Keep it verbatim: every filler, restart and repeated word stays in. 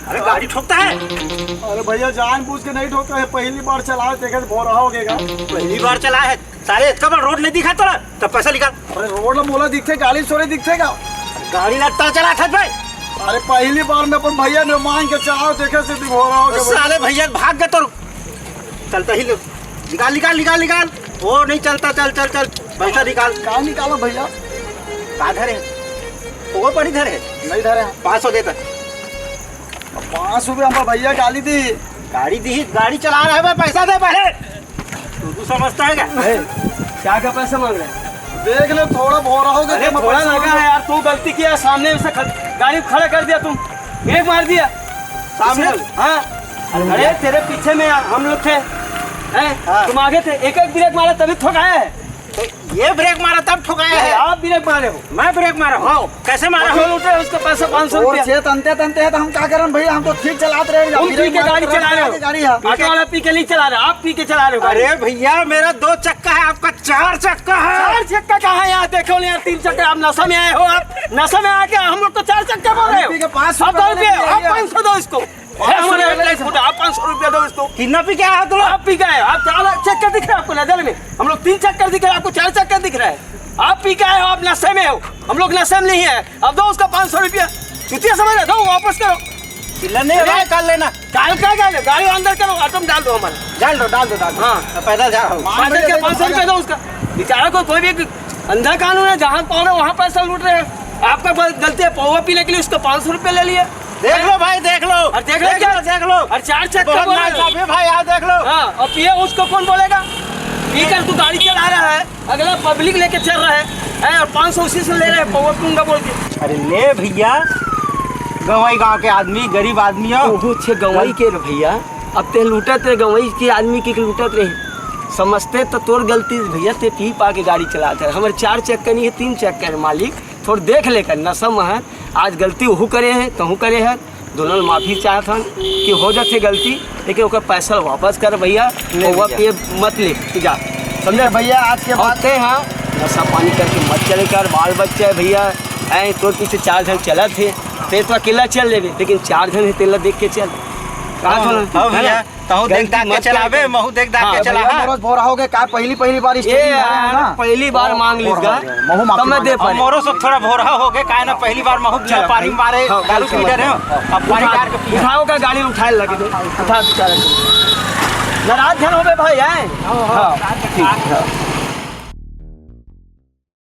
अरे, गाड़ी ठोकता है। अरे भैया, जानबूझ के नहीं ठोका है, पहली बार चलाए, देखे तो भोरा हो गएगा। पहली बार चला है साले, इतना बड़ा रोड नहीं दिखा तोला, तब पैसा निकाल। अरे रोड ला मोला दिखथे, गाड़ी सोरे दिखथे का? गाड़ी लगता चला था भाई। अरे पहली बार में अपन भैया ने मांग के चलाओ, देखे से भी भोरा हो गया। साले भैया भाग गए तो चलता ही लो। निकाल, निकाल, निकाल, निकाल। वो नहीं चलता, चल, चल, चल। पैसा निकाल। का निकालो भैया? का धरे? वो पर नहीं धरे? नहीं धरे। पाँच सौ देता। पाँच सौ रुपया हमर भैया गाड़ी दी। गाड़ी दी, गाड़ी चला रहा है भाई, पैसा दे पहले। तू, तू समझता है क्या? ए, क्या क्या पैसा मांग रहे हैं? देख ले, थोड़ा भोरा हो गया, अरे, थोड़ा लगा है यार, तू गलती किया, सामने से ख-, गाड़ी खड़ा कर दिया तुम, ब्रेक मार दिया सामने। इसने? हाँ। अरे, तेरे पीछे में हम लोग थे, हैं? हाँ। तुम आगे थे, एक एक ब्रेक मारा तभी ठोकाया है। तो ये ब्रेक मारा तब ठोकाया है। आप ब्रेक मारे हो। मैं ब्रेक मारा हूँ। हाँ। कैसे मारा हूँ? लूटे उसको पैसा पाँच सौ और रुपया। छह तनते तनते हैं तो हम क्या करें भैया, हम तो ठीक चलाते रहे। तुम पी के गाड़ी चला रहे हो। गाड़ी है। ऑटो वाला पी के नहीं चला रहा, आप पी के चला रहे हो गाड़ी। अरे भैया, मेरा दो चक्का है, आपका चार चक्का है। चार चक्का कहाँ है? यहाँ देखो ना यार, तीन चक्का। आप नशा में आए हो, आप नशा में आके हम लोग को चार चक्का बोल रहे हो। पी के पाँच सौ आप दो रुपये, आप पाँच सौ दो इसको। है हमारे हेडलाइट फूटा, आप पाँच सौ रुपया दो इसको। कितना पी के आया हो तुम लोग? आप पी के आए हो, आप चार चक्कर दिख रहे हैं आपको नजर में, हम लोग तीन चक्कर दिख रहे हैं, आपको चार चक्कर दिख रहा है। आप पी के आए हो, आप नशे में हो, हम लोग नशे में नहीं है। अब दो उसका पाँच सौ रुपया, चुतिया समझ रहे हो, दो वापस करो। चिल्ला नहीं, अरे, भाई, कर लेना। गाल का गाल है? गाड़ी अंदर करो, ऑटो में डाल दो हमारे। डाल दो, डाल दो, डाल दो। हाँ। मैं पैदल जा रहा हूँ। पाँच सौ रुपया, पाँच सौ रुपया दो उसका। बेचारा को कोई भी अंधा कानून है, जहाँ पाओगे वहाँ पैसा लूट रहे हैं। आपका बस गलती है, पौवा पीने के लिए उसका पाँच सौ रुपया ले लिए। देख लो भाई, देख लो। और देख लो देख क्या? लो, देख लो। और चार चक्का बहुत बोल रहे हो। नाइंसाफी है भाई, यहाँ देख लो। हाँ, और पिए उसको कौन बोलेगा? पी कर तू गाड़ी चला रहा है, अगला पब्लिक लेके चल रहा है, हैं, और पाँच सौ उसी से ले रहे हैं, पौवा पीऊंगा बोल के। अरे ले भैया, गंवई गांव के आदमी, गरीब आदमी हो। ओहो, छे गंवई के रे भैया, अब ते लूटत रहे, गंवई के आदमी के लूटत रहे, समझते तो तोर गलती भैया, ते पी पा के गाड़ी चलात है। हमारे चार चक्का नहीं है, तीन चक्का है मालिक, थोड़ा देख लेकर नशा महर, आज गलती वहू करे है, तहू करे है, दोनों माफी चाहत हन कि हो जाथे गलती, लेकिन ओकर पैसा वापस कर भैया, ले और वह भैया। पिए मत ले, तू जा, समझे? भैया, आज के बाद ते हाँ, नशा पानी करके मत चले कर, बाल बच्चा है भैया, ऐ तोर पीछे चार झन चलत हे, ते तो अकेला चल लेबे, लेकिन चार झन हे, तेला देख के चल। कहा हाँ, तो ना? हाँ है ना? भैया, तहूँ देख गलती दाग के मत चलाबे, करे। महू देख दाग हाँ, के चला, भैया, हाँ। मनोज भोरा हो गए, का पहली, पहली बार ये स्टेरिंग यार, है ना? पहली बार मांग लीस गा। महू माफी तब मैं दे मांगा। पारे। अब मोरो सब थोड़ा भोरा हो गए, काहे ना पहली बार महू चलो, पारी भाई। मारे, हाँ, दारू चलो, पी रहे हो। चलो। अब पारी उठा, मार के पिए। उठाओ का गाड़ी उठा लगे, उठा बेचारा को। नाराज झन होबे भाई, हैं? हाँ, हाँ, हाँ, ठीक, हाँ।